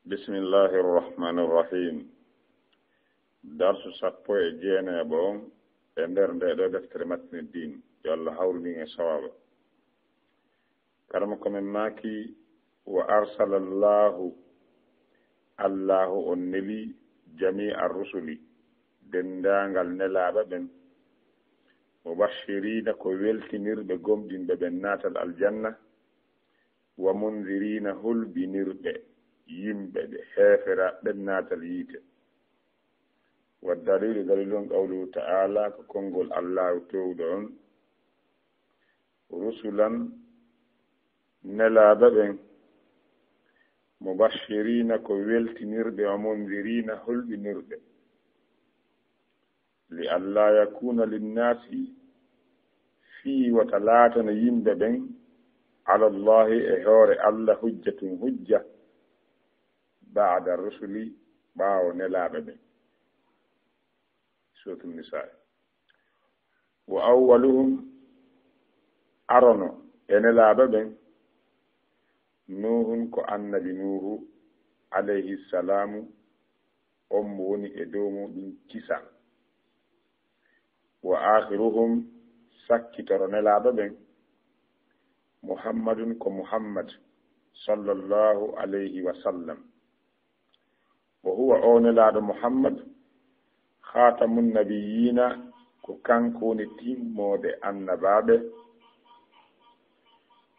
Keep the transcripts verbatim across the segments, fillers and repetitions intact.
Bismillahi irrahmani irrahim. Darsu sappo e jeenayaɓo on e nder nde ɗo deftere Matni Din, yo Allah hawru ndin e sawaaba. Karamoko men maaki, wa arsala Allahu, Allahu on neli jamii ar-rusuli, denndaangal nelaaɓe ɓen, mubashiriina ko weltinirɓe gomɗinɓe ɓen naatal aljanna, wa munziriina hulɓinirɓe yimɓe ɓe heeferaaɓe ɓen naatal yiite. Wa daliilu, daliilu on qawluhu ta'ala, ko konngol Allahu toowɗo on, rusulan, nelaaɓe ɓen, mubashiriina ko weltinirɓe, wa munziriina hulɓinirɓe. Li alla yakuna linnaasi, fii wota laatano yimɓe ɓen, ala Allahi, e hoore Alla, hujjatun, hujja, ba'da rusuli, ɓaawo nelaaɓe ɓen. Suuratul Nisaa. Wa awwaluhum, arono e nelaaɓe ɓen, Nuuhun, ko annabi Nuuhu, alayhi salaamu, on mo woni e dow muɗum kisal. Wa aakhiruhum, sakkitoro nelaaɓe ɓen, Muhammadun, ko Muhammad, sallallahu alayhi wa sallam. Wa huwa, o nelaaɗo Muhammad, khaatamun nabiyyiina, ko kanko woni timmoode annabaaɓe.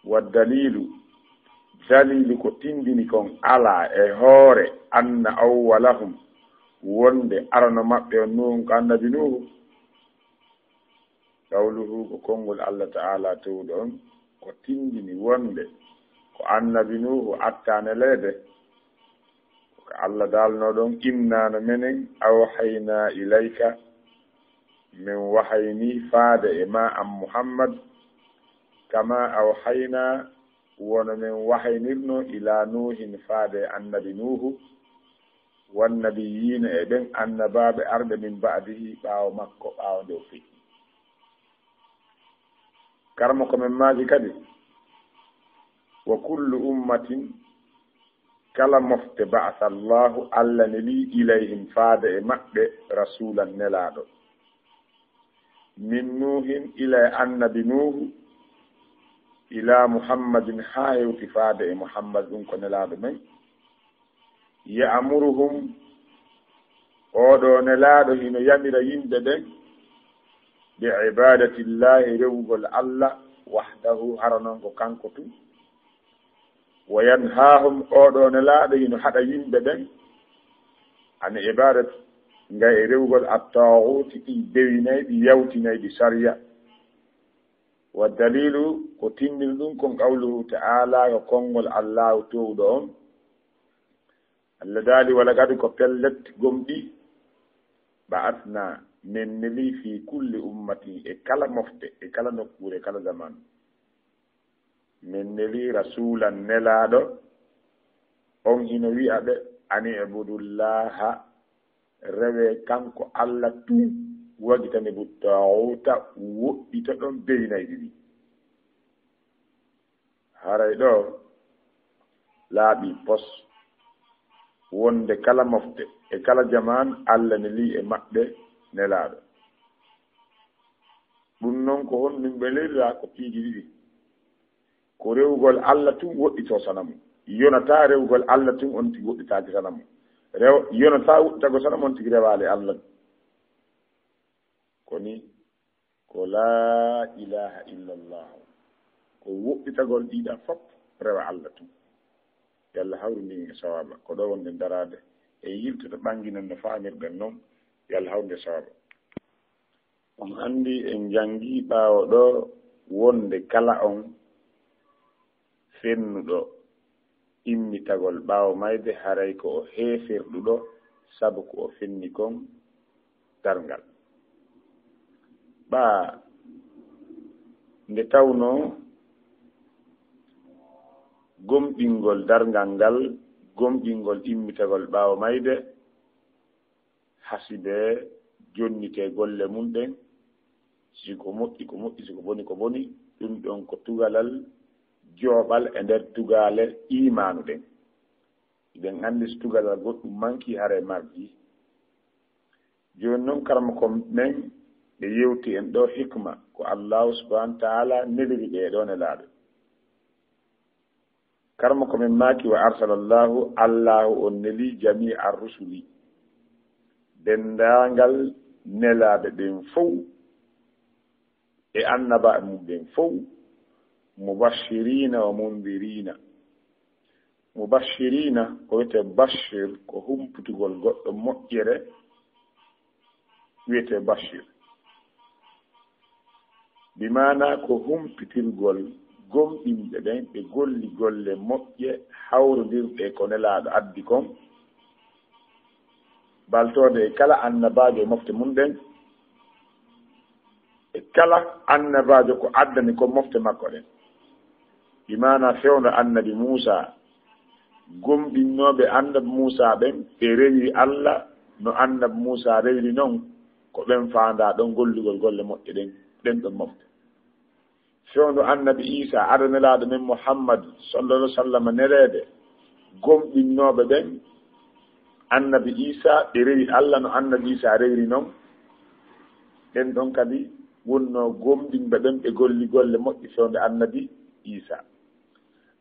Wa daliilu, daliilu ko tinndini kon alaa e hoore anna awwalahum, wonde arano maɓɓe on Nuuhu, ko annabi Nuuhu. Qawluhu, ko konngol Alla Ta'ala toowɗo on, ko tinndini wonde ko annabi Nuuhu attaa neleede. Ko ka Alla daalnoo ɗon, "Innaa, no menen, awhaynaa ilayka, men wahayni faade e maa an Muhammad, kamaa awhaynaa, wano men wahaynirnoo, ilaa Nuuhin, faade e annabi Nuuhu, wannabiyyiina, e ɓen annabaaɓe arɓe, min ba'dihi, ɓaawo makko, ɓaawo nde o feƴƴi." Karamoko men maaki kadi, "Wa kullu ummatin, kala mofte, ba'atha Allahu, Alla neli, ilayhim, faade e maɓɓe, rasuulan, nelaaɗo. Min Nuuhin, ila e annabi Nuuhu, ila Muhammadin, haa hewti faade e Muhammad, ɗum ko nelaaɗo men. Ya'muruhum, oo ɗoo nelaaɗo hino yamira yimɓe ɓen, bi ibaadatillahi, rewugol Alla, wahdahu, hara non ko kanko tun. Wa yanhaahum, oo ɗoo nelaaɗo hino haɗa yimɓe ɓen, an ibaadati, ngay e rewugol at-taaguuti, ɗi bewinayɗi, yawtinayɗi sariya." Wa daliilu, ko tinndini ɗum kon, qawluhu ta'ala, ko konngol Allaahu toowɗo on. Alla daali, "Wa laqad, ko pellet, gomɗii, ba'athnaa, men neli, fii kulli ummatin, e kala mofte, e kala nokkuure, e kala zaman, men neli rasuulan, nelaaɗo, on hino wi'a ɓe, an i'budullaaha, rewee kanko Alla tun, wajtanibu taaguuta, woɗɗitoɗon beynayɗi ɗin." Haray ɗoo laaɓii pos, wonde kala mofte e kala jamaan, Alla nelii e maɓɓe nelaaɗo. Ɗum non ko honɗum ɓe lelira? Ko piiji ɗiɗi. Ko rewugol Alla tun woɗɗitoo sanamu. Yonataa rewugol Alla tun, on tigi woɗɗitaaki sanamu. Rew-, yonataa woɗɗitagol sanamu, on tigi rewaali Alla. Ko ni, ko laa ilaaha illallahu. Ko woɗɗitagol ɗiɗa fof rewa Alla tun. Yo Alla hawru min e sawaaba. Ko ɗo wonɗen daraade e yiltude ɓannginon no faamirɗen non. Yo Alla hawru nde sawaaba. On anndi, en janngii ɓaawo ɗo wonde kala on fennuɗo immitagol ɓaawo mayde, haray ko o heeferɗuɗo, sabu ko o fenni kon darngal. Ɓaa nde tawnoo gomɗingol darngal ngal, gomɗingol immitagol ɓaawo mayde, hasibe jonnitee golle mun ɗen, si ko moƴƴi, ko moƴƴi, si ko boni, ko boni, ɗum ɗon ko tugalal jooɓal e nder tugaale iimaanu ɗen. Hiɗen anndi so tugalal goɗɗum manki hare mardi. Jooni noon, karamoko men, ɓe yewti en ɗo hikma ko Allahu subhanahu wa taala neliri ɓe ɗo nelaaɓe. Karamoko men maaki, wa arsalallahu, Allahu on neli jamii ar-rusuli, denndaangal nelaaɓe ɓen fow, e annabaaɓe mum ɓen fow, mubashirina wa mundirina. Mubashirina, ko wiyetee bashir, ko humpitugol goɗɗo moƴƴere, wiyetee bashir. Bi maana ko humpitirgol gomɗinɓe ɓen ɓe golli golle moƴƴe hawrondirɗe ko nelaaɗo addi kon, baltoode e kala annabaajo e mofte mum ɗen, e kala annabaajo ko addani ko mofte makko ɗen. Bi maana fewndo annabi Muusa, gomɗinnooɓe annabi Muusa ɓen, ɓe rewiri Alla no annabi Muusa rewiri non, ko ɓen faandaa ɗon gollugol golle moƴƴe ɗen, ɗen ɗon mofte. Fewndo annabi Iisa, ado nelaaɗo men Muhammad, sallallahu alaihi wasallam, nereede, gomɗinnooɓe ɓen, annabi Iisa, ɓe rewi Alla no annabi Iisa rewiri non, ɓen ɗon kadi wonnoo gomɗinɓe ɓen, ɓe golli golle moƴƴe fewndo annabi Iisa.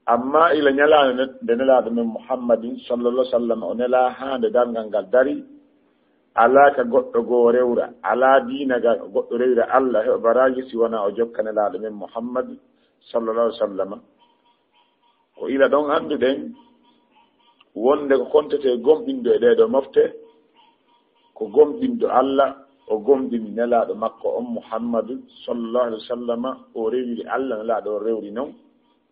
Amma ila ñalaande nde nelaaɗo men Muhammadin, sallallahu alaihi wasallam, o nelaa haa nde darngal ngal dari, alaa ka goɗɗo goo rewra, alaa diina ga goɗɗo rewra Alla heɓa baraaji si wonaa o jokka nelaaɗo men Muhammad, sallallahu alaihi wasallam. Ko ila ɗon annduɗen wonde ko kontetee gomɗinɗo e ɗee ɗoo mofte, ko gomɗinɗo Alla, o gomɗini nelaaɗo makko on Muhammadu, sallallahu alaihi wasallam, o rewiri Alla nelaaɗo on rewri non,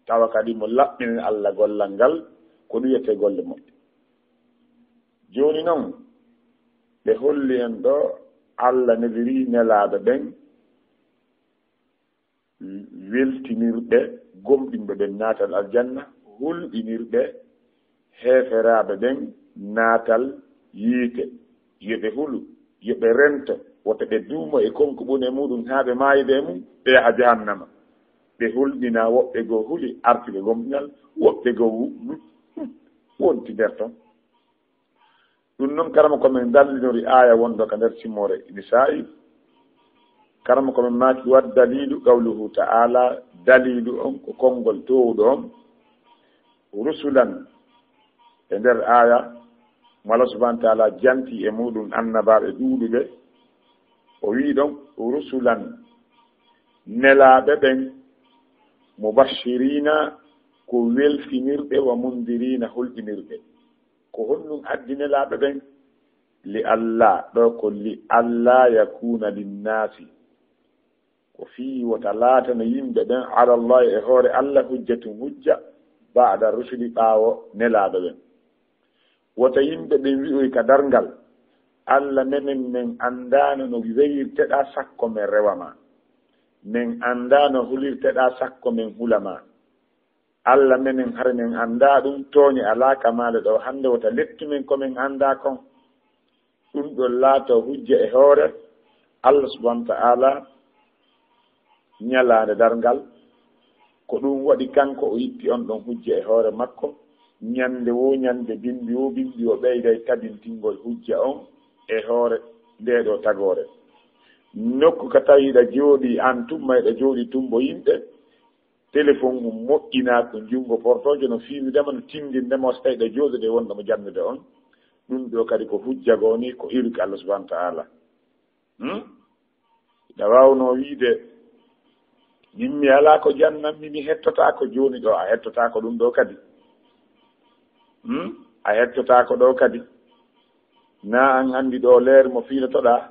tawa kadi mo laɓɓini Alla gollal ngal, ko ɗum wiyetee golle moƴƴe. Jooni non, ɓe holli en ɗo Alla neliri nelaaɓe ɓen, weltinirɓe gomɗinɓe ɓen naatal aljanna, hulɓinirɓe heeferaaɓe ɓen naatal yiite. Yo ɓe hulu, yo ɓe rento, wota ɓe duumo e konko ɓune muɗum haa ɓe maayida e mum, ɓe yaha jahannama. Ɓe hulɓina, woɓɓe goo huli artuɓe gomɗinal, woɓɓe goo wu-, wonti nder ton. Ɗum noon, karamoko men dallinori aaya wonɗo ka nder timmoore Nisaa'i. Karamoko men maaki, wa daliilu qawluhu ta'ala, daliilu on ko konngol toowuɗo on, rusulan, e nder aaya mo Allah subhanahu wa ta'ala janti e muɗum annabaaɓe ɗuuɗuɓe. O wi'i ɗon, rusulan, nelaaɓe ɓen, mubashirina, ko weltinirɓe, wa mundirina, hulɓinirɓe. Ko honɗum addi nelaaɓe ɓen? Li alla, ɗo ko li alla yakuna linnaasi. Ko fii wota laatano yimɓe ɓen ala Allahi e hoore Alla hujjatun hujja ba'da rusuli ɓaawo nelaaɓe ɓen. Wota yimɓe ɓen wi'oy ka darngal, Alla menen men anndaano no rewirteɗaa sakko men rewa ma. Men anndaano hulirteɗaa sakko men hula ma. Alla menen, hara men anndaa ɗum, tooñe alaa ka maale ɗo hannde, wota lettu men ko men anndaa kon. Ɗum ɗon laatoo hujja e hoore Alla subhanahu wa ta'ala ñalaande darngal. Ko ɗum waɗi kanko o itti on ɗon hujja e hoore makko. Ñande woo ñande, bimbi woo bimbi, o ɓeyday tabintingol hujja on e hoore ndee ɗoo tagoore. Nokku ka tawi hiɗa jooɗii an tumma, hiɗa jooɗii tumbo yimɓe, telefon mum moƴƴinaa ko junngo portoojo no fiiwidema, no tinndindema, so tawi ɗo jooɗude wonɗo mo jannude on. Ɗum ɗo kadi ko hujja goo ni ko iluki Allah subhanahu wa ta'ala. Hmm? Hiɗa waawnoo wiide, min mi alaa ko jannanmi, mi hettotaako. Jooni ɗo a hettotaako ɗum ɗo kadi. Hmm? A hettotaako ɗo kadi. Na an anndi ɗo leer mo fiilotoɗaa,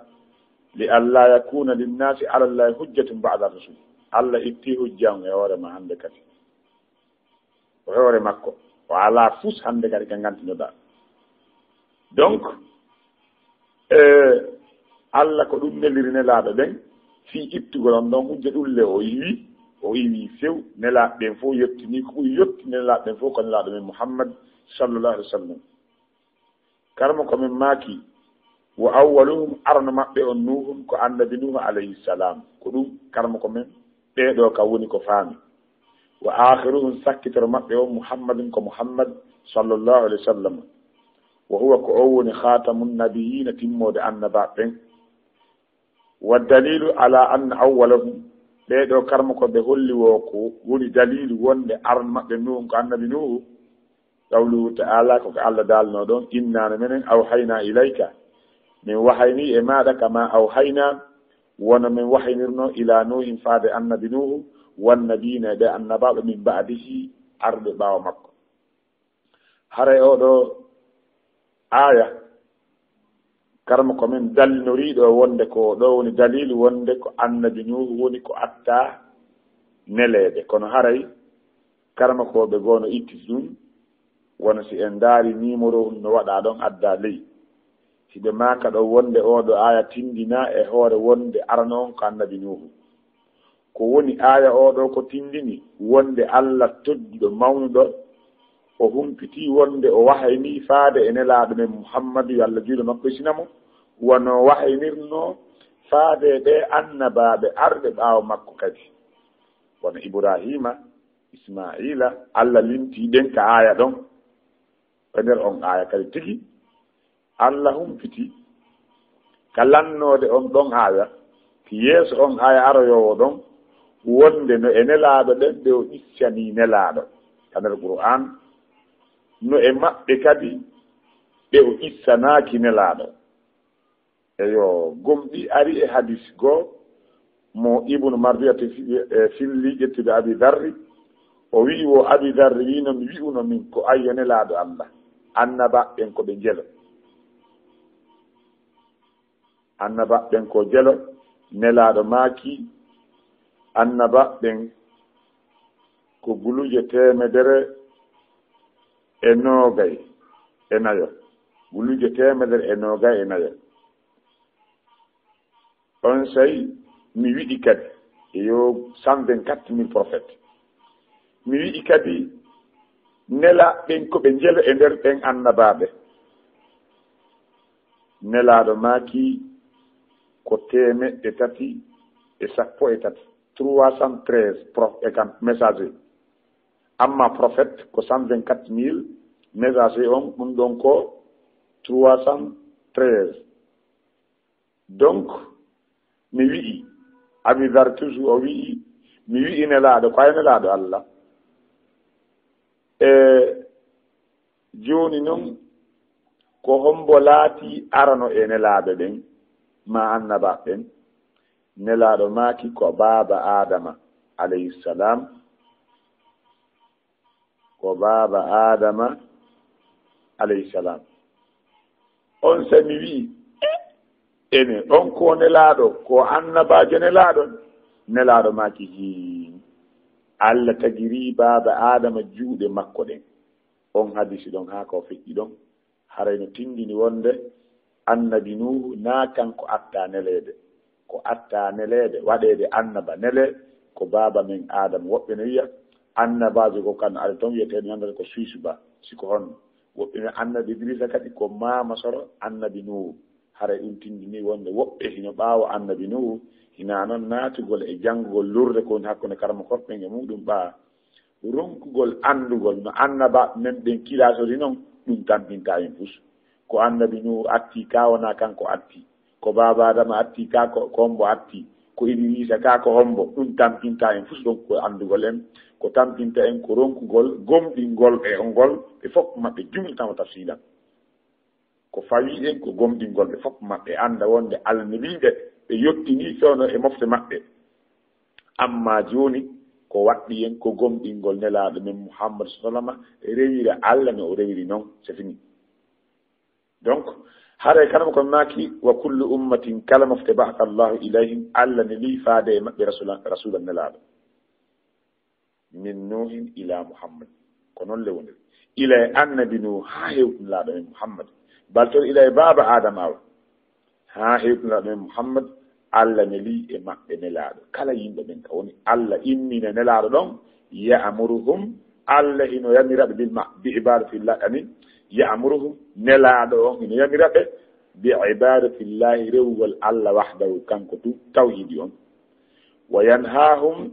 li alla yakuna linnaasi ala Allahi hujjatun ba'da rusul. Alla itti hujja on e hoore ma hannde kadi. O hoore makko. O alaa fus hannde kadi ka ngantinoɗaa. Donc, e, Alla ko ɗum neliri nelaaɓe ɓen, fii ittugol on ɗon hujja ɗum le o iwi, o iwi few, nelaaɓe ɓen fof yettinii, ko ɓuri yetti nelaaɓe ɓen fof ko nelaaɗo men Muhammad sallallahu alaihi wa sallam. Karmo ko min maaki, wa awwaluhum, arano maɓɓe on Nuuhun, ko annabi Nuuhu alayhi salam. Ko ɗum karmo ko men ɓee ɗoo ka woni ko faami. Wa aakhiruhum, sakkitoro maɓɓe on Muhammadun, ko Muhammad sallallahu alayhi wa sallam. Wa huwa, ko o woni khatamun nabiyina, timmoode annabaaɓe ɓen. Wa dalilu ala anna awwalahum, ɓee ɗoo karmokooɓe holli wo ko woni dalilu wonde aran maɓɓe Nuuhu ko annabi Nuuhu. Qawluhu ta'ala, ko ko Allah daalnoo ɗon, "Inna, no menen, awhayna ilayka, min wahayni e maaɗa, kama awhayna, wano min wahaynirnoo, ila Nuuhin, faade annabi Nuuhu, wan nabiyina, e ɓe annabaaɓe, min ba'dihi, arɓe ɓaawo makko." Haray oo ɗoo aaya, karmoko men dallinoriiɗo wonde ko ɗoo woni daliilu wonde ko annabi Nuuhu woni ko attaa neleede. Kono haray karmakooɓe goo no ittiti ɗum, wano si en ndaari nimoro no waɗaa ɗon addaa ley. Si ɓe maaka ɗon wonde oo ɗoo aaya tindinaa e hoore wonde arano on ko annabi Nuuhu. Ko woni aaya oo ɗoo ko tindini wonde Allah tedduɗo mawnuɗo, o humpitii wonde o wahayni faade e nelaaɗo men Muhammadu, yo Allah juulo makko hisina mo, wano wahaynirnoo faade e ɓee annabaaɓe arɓe ɓaawo makko kadi. Wano Ibraahiima, Ismaa'iila, Allah limtii ɓen ka aaya ɗon. E nder on aaya kadi tigi, Allah humpiti ka lannoode on ɗon aaya, ki yeeso on aaya aroyoowo ɗon, wonde no e nelaaɗo ɓen ɓe o issanii nelaaɗo ka nder Qur'aan, no e maɓɓe kadi ɓe o issanaaki nelaaɗo. Eyo, gomɗi ari e hadis goo mo Ibnu Mardiyata fi-, e filli ƴettude Abi Darri. O wi'i wo Abi Darri wi'no, mi wi'uno min ko ayyo nelaaɗo Allah. Annabaaɓe ɓen ko ɓe njelo. Annabaaɓe ɓen ko jelo, nelaaɗo maaki, annabaaɓe ɓen ko guluje teemedere e noogay e nayo. Guluje teemedere e noogay e nayo. Onsay mi wi'i kadi, yo cent vingt-quatre mille prophètes. Mi wi'i kadi, nelaaɓe ɓen ko ɓe njelo e nder ɓen annabaaɓe. Nelaaɗo maaki ko teemeɗɗe tati e sappo e tati, trois cent treize pro-, e kan messager. Amma prophète ko cent vingt-quatre mille, messager on ɗum ɗon ko trois cent treize. Donc, mi wi'i, Abi Dhar toujours o wi'i, mi wi'i nelaaɗo, ko ay nelaaɗo Allah. E jooni non, ko hombo laati arano e nelaaɓe ɓen, ma annabaaɓe ɓen? Nelaaɗo maaki ko baaba Aadama, alayhi salam. Ko baaba Aadama, alayhi salam. Onsay mi wi'i, "Eh, ene, on ko nelaaɗo, ko annabaajo nelaaɗo?" Nelaaɗo maaki, "Hii, Allah tagirii baaba Aadama juuɗe makko ɗen." On hadisi ɗon haa ko feƴƴi ɗon. Haray no tindini wonde annabi Nuuhu naa kanko attaa neleede. Ko attaa neleede, waɗeede annaba nelee, ko baaba men Aadama. Woɓɓe no wi'a annabaajo ko kan ari ton wi'eteeɗo nandata ko Suisse ba, si ko honno. Woɓɓe no annabi Idrisa kadi ko maama soro annabi Nuuhu. Haray ɗum tindini wonde woɓɓe hino ɓaawo annabi Nuuhu, hinaa non naatugol e janngugol lurde ko woni hakkunde karma koɓɓen e muɗum ɓaa. Ronkugol anndugol no annabaaɓe men ɓen kilaasori non, ɗum tampintaa en fus. Ko annabi Nuuhu atti kaa wonaa kanko atti. Ko baaba Aadama atti kaa ko, ko hombo atti. Ko Idriisa kaa ko hombo, ɗum tampintaa en fus ronkugol anndugol en. Ko tampinta en ko ronkugol gomɗingol e on ngol, ɓe fof maɓɓe jumlitama tafsilan. Ko fawii en ko gomɗingol ɓe fof maɓɓe annda wonde Alla nelii ɓe, ɓe yottinii fewndo e mofte maɓɓe. Amma jooni ko waɗɗi en ko gomɗingol Nelaaɗo men Muhammad sallallahu alaihi wasallam, rewira Alla no o rewiri non, c'est fini. Donc, haray kanko kon maaki, "Wa kullu ummatin", kala mofte, "ba'atha Allahu ilayhim", Alla nelii faade e maɓɓe rasulan, rasulan Nelaaɗo. "Min Nuuhin ila Muhammad." Ko non le woniri. Ila e annabi Nuuhu haa hewti Nelaaɗo men Muhammad. Baltol ila e baaba Aadama awa. Haa hewti Nelaaɗo men Muhammad, Alla nelii e maɓɓe Nelaaɗo. Kala yimɓe ɓen ka woni, Alla immina Nelaaɗo ɗon, "ya'muruhum", Alla hino yamira ɓe bil ma-, bi ibadatillahi, ani, "ya'muruhum", Nelaaɗo on hino yamira ɓe, "bi ibadatillahi", rewugol Alla wahdahu, kanko tun, tawhiidi on. "Wa yanhaahum",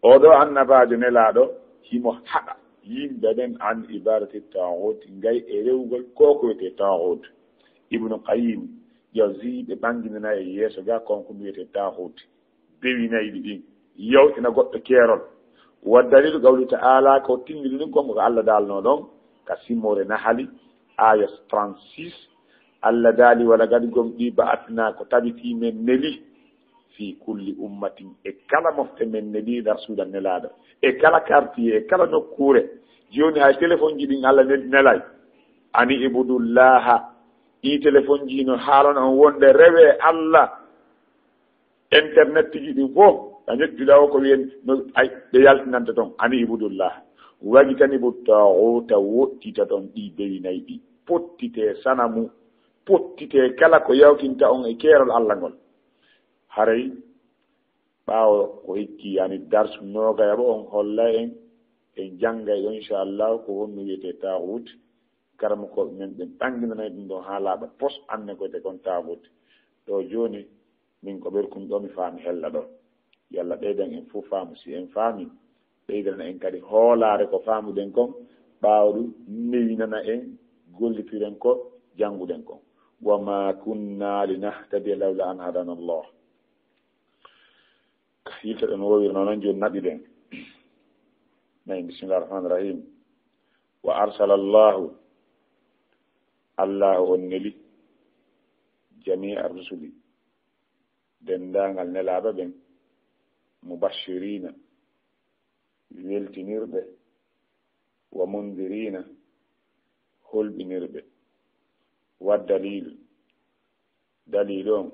oo ɗoo annabaajo Nelaaɗo, himo haɗa, Yimɓe ɓen an ibadati taaxuuti, ngay e rewugol ko ko wiyetee taaxuuti. Ibnu Qayyim Jawzi ɓe ɓanginana e yeeso ga kon ko wiyetee taaxuuti. Bewinayɗi ɗin, yawtina goɗɗo keerol. Wa daliilu qawli ta'ala, ko tindini ɗum kon ko Allah daalnoo ɗon ka simmoore Nahali, aya trente-six. Allah daali, "Wa laqad gomɗii ba'athnaa, ko tabitii men neli, fii kulli ummatin, e kala mofte men neli, rasuulan nelaaɗo." E kala quartier, e kala nokkuure. Jooni hay téléphone ji ɗin Allah nel-, nelay. Ani ibudullaha. Ɗii téléphone ji no haalana on wonde rewee Allah. Internet ji ɗin fof, a ñoƴƴuɗa o ko wiyen no, ay, ɓe yaltinanta ton. Ani ibudullah. Wajtanibu taaxuuta, woɗɗita ton ɗi bewinayɗi. Pottite sanamu. Pottite kala ko yawtinta on e keerol Allah ngol. Haray ɓaawo ko hikki, yani darsu noogaya o on hollay en, en janngay ɗo, inchallah, ko honno wiyetee taaxuut. Karamokooɓe men ɓen ɓannginanay ɗum ɗon haa laaɓa pos, anne ko wiyetee kon taaxuut. Ɗo jooni, min ko ɓerkumi ɗo, mi faami hella ɗo. Yo Allah ɓeydan en fof faamu, si en faami, ɓeydana en kadi hoolaare ko faamuɗen kon, ɓaawo ɗum newinana en, gollitiren ko jannguɗen kon. Wa ma kunna linahtadiya lawla an hadana Allah. Yiltoɗen woowirno noon, jooni naɓiɗen. Nayi, bismillah rahman rahim. Wa arsala Allahu, Allahu on neli, jamia rusuli, denndaangal nelaaɓe ɓen, mubashirina, weltinirɓe, wa mundirina, hulɓinirɓe. Wa daliilu, daliilu on,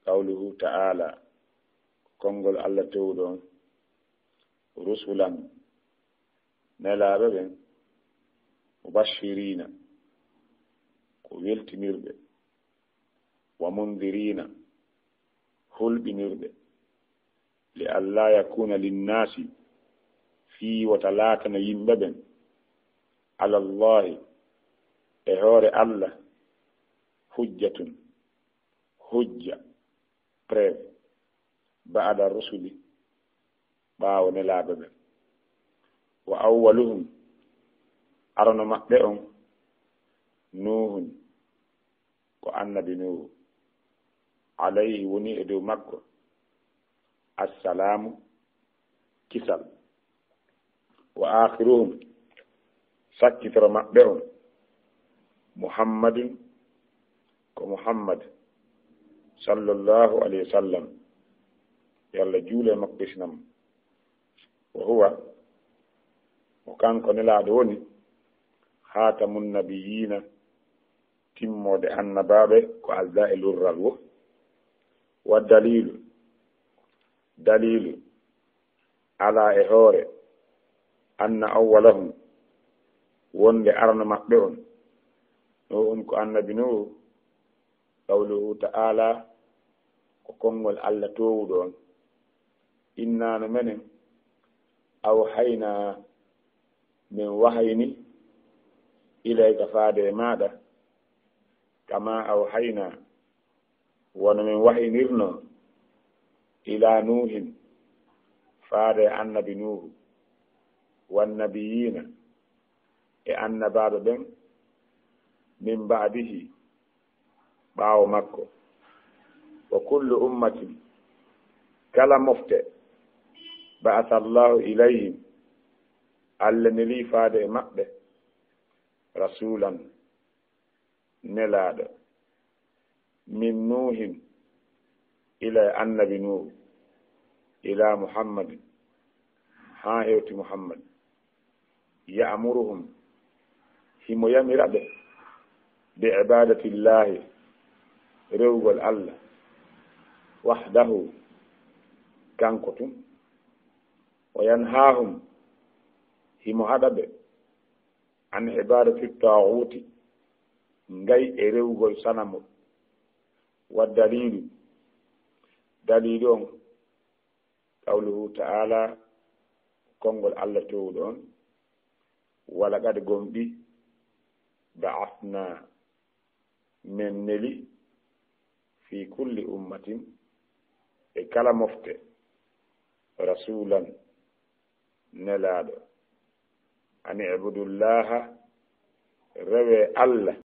qawluhu ta'ala, konngol Allah toowuɗo on, rusulan, nelaaɓe ɓen, mubashirina, ko weltinirɓe, wa mundirina, hulɓinirɓe, li alla yakuna linnaasi, fii wota laatano yimɓe ɓen, ala Allahi, e hoore Allah, hujjatun, hujja, preuve, ba'da rusuli, ɓaawo nelaaɓe ɓen. Wa awwaluhum, arano maɓɓe on, Nuuhun, ko annabi Nuuhu, alayhi, woni e dow makko, assalaamu, kisal. Wa aakhiruhum, sakkitoro maɓɓe on, Muhammadun, ko Muhammad, sallallahu alayhi wa sallam, yo Allah juulu e makko, ɓesnam. Wa huwa, ko kanko nelaaɗo woni, khaatamun nabiyyiina, timmoode annabaaɓe ko aldaa e lurral wo. Wa daliilu, daliilu, alaa e hoore, anna awwalahum, wonde arano maɓɓe on, Nuuhun, ko annabi Nuuhu, qawluhu ta'ala, ko konngol Allah toowuɗo on, inna, no menen, awhaynaa, min wahayini, ilayka, faade e maaɗa, kama awhaynaa, wano min wahayinirno, ila Nuuhin, faade e annabi Nuuhu, wan nabiyyiina, e annabaaɓe ɓen, min ba'dihi, ɓaawo makko. Wa kullu ummatin, kala mofte, ba'atha Allahu ilayhim, Allah neli faade e maɓɓe, rasulan, nelaaɗo, min Nuuhin, ila e annabi Nuuhu, ila Muhammadin, haa hewti Muhammad, ya'muruhum, himo yamira ɓe, bi ibadatillahi, rewugol Allah, wahdahu, kanko tun, wa yanhaahum, himo haɗa ɓe, an ibadati taaxuuti, ngay e rewugol sanamu. Wa daliilu, daliilu on, qawluhu ta'ala, konngol Allah toowuɗo on, wa laqad, gomɗii, ba'athnaa, men neli, fii kulli ummatin, e kala mofte, rasuulan, nelaaɗo, Ani ibudullaha, rewe Allah.